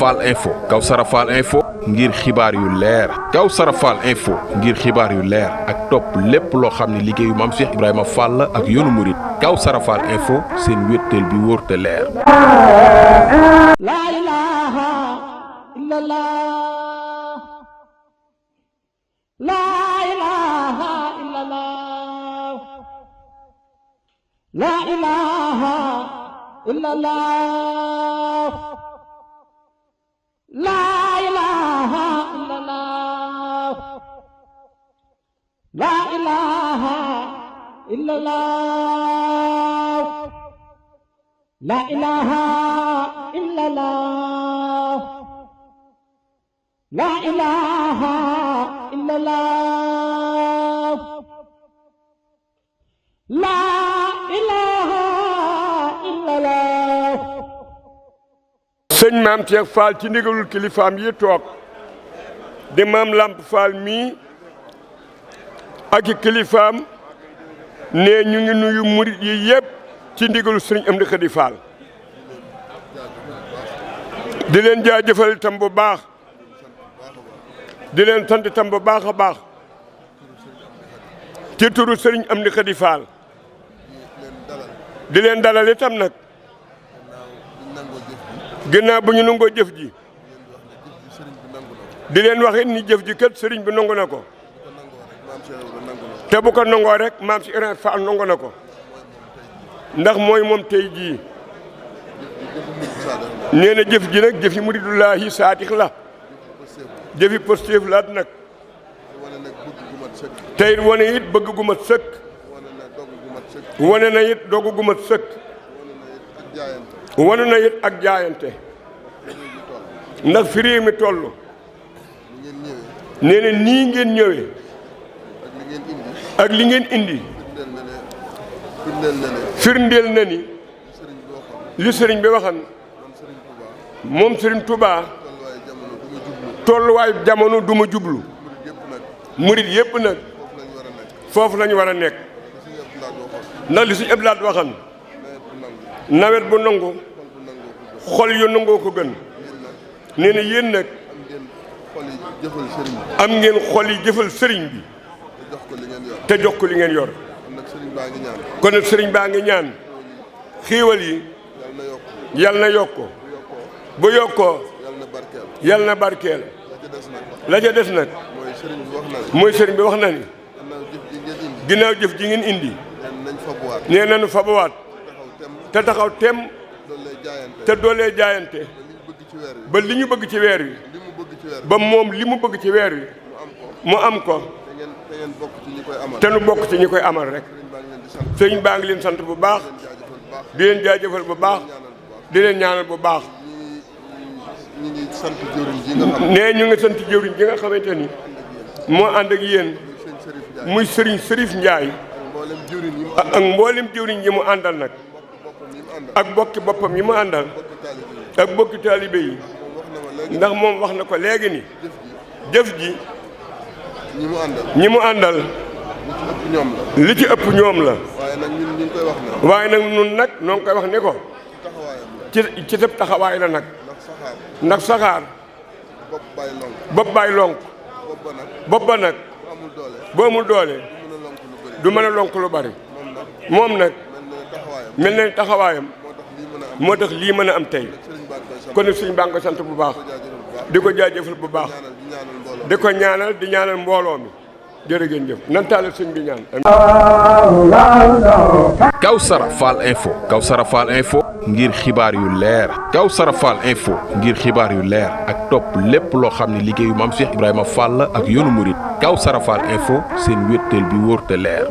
Fall Info Kawsara Fall Info ngir xibaar yu leer Kawsara Fall Info ngir xibaar yu leer ak topp lépp loo xam ne liggéeyu Maam Cheikh Ibrahima Fall la ak yoonu murit Kawsara Fall Info seen wéttal bi wóor te leer. La ilaha illallah la ilaha illallah la ilaha illallah la ilaha illallah la ilaha illallah la ilaha illallah la ilaha illallah la ilaha illallah. sëñ Maam Cheikh Fall ci ndigalul kilifaam yi toog di Maam Lamp Fall mii ak i kilifaam ne ñu ngi nuyu murit yi yëpp ci ndigalul sëriñ Amdi Khady Fall di leen jaajëfal itam bu baax di leen sant itam bu baax a baax ci turu sëriñ Amdi Khady Fall di leen dalal itam nag ginnaaw bu ñu nangoo jëf ji di leen wax it ni jëf ji kat sëriñ bi nangu na ko te bu ko nangoo rek Maam Cheikh Ibrahima Fall nangu na ko ndax mooy moom tey jii nee na jëf ji nag jëfi muridullaahi saadix la jëfi positif la nag tey wane it bëgg gu mat sëkk wane na it dogu gu mat sëkk wane na it ak jaayante ndax fi réew mi toll nee na nii ngeen ñëwee ak li ngeen indi firndeel na ni li sëriñ bi waxan moom sëriñ Touba tolluwaayu jamono du ma jublu murit yépp nag foofu lañu war a nekk ndax li suñu ëblaat waxan nawet bu nangu xol yu nangoo ko gën nee na yéen nag am ngeen xol yi jëfal sëriñ bi te jox ko li ngeen yor kon nag sëriñ baa ngi ñaan xiiwal yi yal na yokko bu yokkoo yal na barkeel la ca des nag mooy sëriñ bi wax na ni ginnaaw jëf ji ngeen indi nee nañu fabuwaat te taxaw tem te doolee jaayante ba li ñu bëgg ci weer wi ba moom li mu bëgg ci weer wi mu am ko te nu bokk ci ñi koy amal rek sëriñ baa ngi leen sant bu baax di leen jaajëfal bu baax di leen ñaanal bu baax nee ñu ngi sant jëwriñ ji nga xamante ni moo ànd ak yéen muy sëriñ Sërif Njaay ak mboolem jëwriñ yi mu àndal nag ak bokki boppam yi mu àndal ak bokki taalibe yi ndax moom wax na ko léegi ni jëf ji ñi mu àndal li ci ëpp ñoom la waaye nag ñun nag noo ngi koy wax ni ko ci sëb taxawaay la nag ndax saxaar bopp baay lonk bopp ba nag bu amul doole du mën a lonk lu bari moom nag mel na taxawaayam moo tax lii mën a am tey kon nag suñu baa ngi ko sant bu baax di ko jaajëfal bu baax di ko ñaanal di ñaanal mbooloo mi jërë ngeen jëf nan taalal sëñ bi ñaan. Kawsara Fall Info Kawsara Fall Info ngir xibaar yu leer Kawsara Fall Info ngir xibaar yu leer ak topp lépp loo xam ne liggéeyu Maam Cheikh Ibrahima Fall la ak yoonu murit Kawsara Fall Info seen wéttal bi wóor te leer.